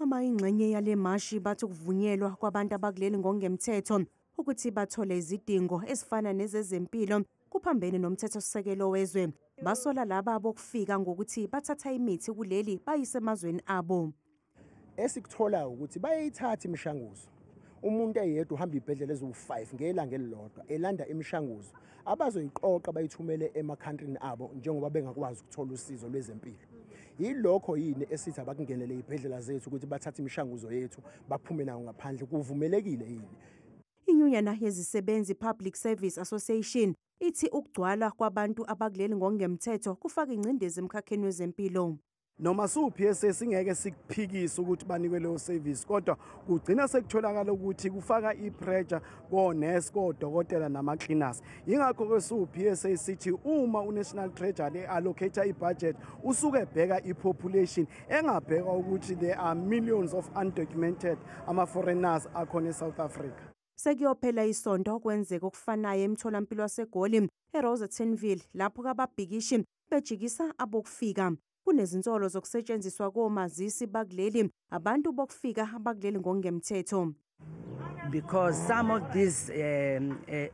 Abayingxenye yale mashi bathi ukuvunyelwa kwabantu abakuleli ngokungemthetho ukuthi bathole izidingo ezifana nezezempilo kuphambene nomthethosisekelo wezwe. Basola laba bokufika ngokuthi bathatha imithi kuleli bayise emazweni abo. Esikutholayo ukuthi bayayithatha imishanguzo. Umuntu eyedwa uhamba ibhedlela eziwu-5 ngelanga elilodwa elanda imishanguzo abazoyiqoqa bayithumele emakhantrini abo njengoba bengakwazi ukuthola usizo lwezempilo. Yilokho yini esithi abakungenele izibhedlela zethu ukuthi bathathe imishanguzo yethu baphume nayo ngaphandle, kuvumelekile yini? Inyunyana yezisebenzi Public Service Association ithi ukugcwala kwabantu abakuleli ngokungemthetho kufaka ingcindezi emkhakheni wezempilo. Noma siwu-PSA singeke sikuphikise ukuthi banikwe leyo service, kodwa kugcina sekutholakala ukuthi kufaka i-pressure konesi, kodokotela nama-cleaners. Yingakho-ke siwu-PSA sithi uma u-National Treasury allocate i-budget usuke ebheka i-population, engabheka ukuthi there are millions of undocumented ama-foreigners akhona e-South Africa. Sekuyophela isonto kwenzeka okufanayo emtholampilo waseGoli eRosettenville lapho ababhikishi bejikisa abokufika. Kunezinsolo zokusetshenziswa komazisi bakuleli abantu bokufika abakuleli ngokungemthetho. Because some of these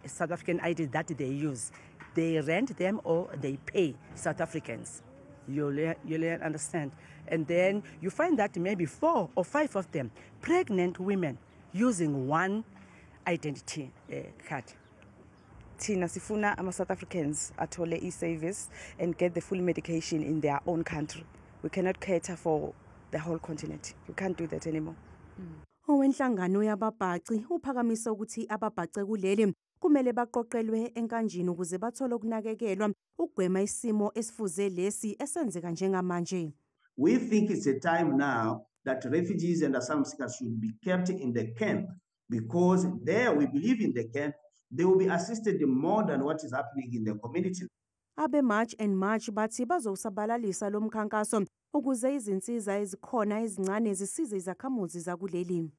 South African IDs that they use, they rent them or they pay South Africans. You'll understand. And then you find that maybe 4 or 5 of them, pregnant women, using one identity card. Thina sifuna ama-South Africans athole i-service and get the full medication in their own country. We cannot cater for the whole continent. We can't do that anymore. Owenhlangano yababhaci uphakamisa ukuthi ababhace kuleli kumele baqoqelwe enkanjini ukuze bathole ukunakekelwa ukugwema isimo esifuze lesi esenzeka njengamanje. We think it's a time now that refugees and asylum seekers should be kept in the camp, because there we believe in the camp they will be assisted more than what is happening in the community. Abe March and March bathi bazowusabalalisa lo mkhankaso ukuze izinsiza ezikhona ezincane zisize izakhamuzi zakuleli.